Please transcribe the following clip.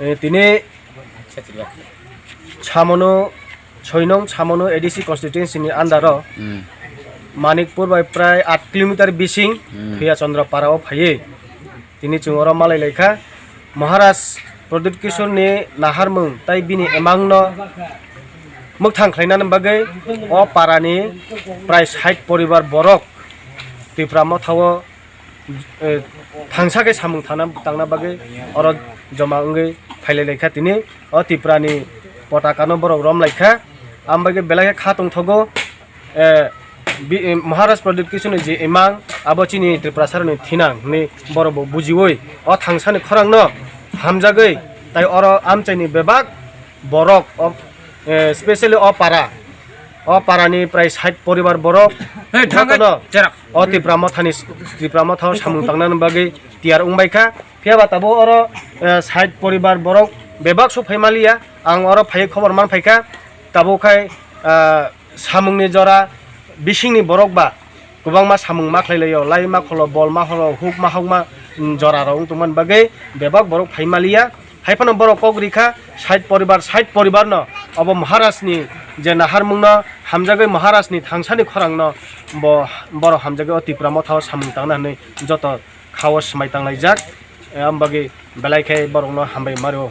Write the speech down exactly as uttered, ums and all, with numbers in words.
Eh, tini Samonu, soi nong Samonu A D C constituency ni under o Hmm. Manikpur bai prai aat kilometer bising Hmm. Thuya Chandra para o phaiwi tini chwng oro malai laikha. Maharaj Pradyut Kishore ni naharmung tai bini emang no mwkthang khlainani bagwi o para ni prai sait poribar borok Tipra Motha o eh, thangsa khe samung thana, tangna bagwi oro joma wngwi phailai laikha tini. O Tipra ni potaka no borok rom laikha. Am bagwi belai khe kha tongthogo, eh, bi-, eh, Maharaj Pradyut Kishore ni je imang abo chini Tiprasa rok ni thinang hinwi borok bo bujiwi o thangsa ni khorang no hamjagwi tai oro amchai ni bebak borok o, eh, specially o para, o para ni prai sait poribar borok Hey, thang jotono cherak. O Tipra Motha ni, Tipra Motha o samung tangna bagwi tiyar wngbai kha. Phiya ba tabuk oro, eh, sait poribar borok bebak sok phai maliya. Ang oro phai khobor man phai kha. Tabuk khai, ah, samung ni jora bising ni borok ba kwbangma samung ma khlai laio, lai ma kholo, bol ma holo, huk ma hok ma, mm, jora rok wng tongmani bagwi bebak borok phai maliya. Hai phano borok kok rikha sait poribar, sait poribar no obo Maharaj ni je naharmung no hamjagwi Maharaj ni thangsa ni khorang no bo borok hamjagwi o Tipra Motha o samung tangna hinwi joto kha o swmai tanglaijak. Eh, am bagwi belai khe borok no hambai mario.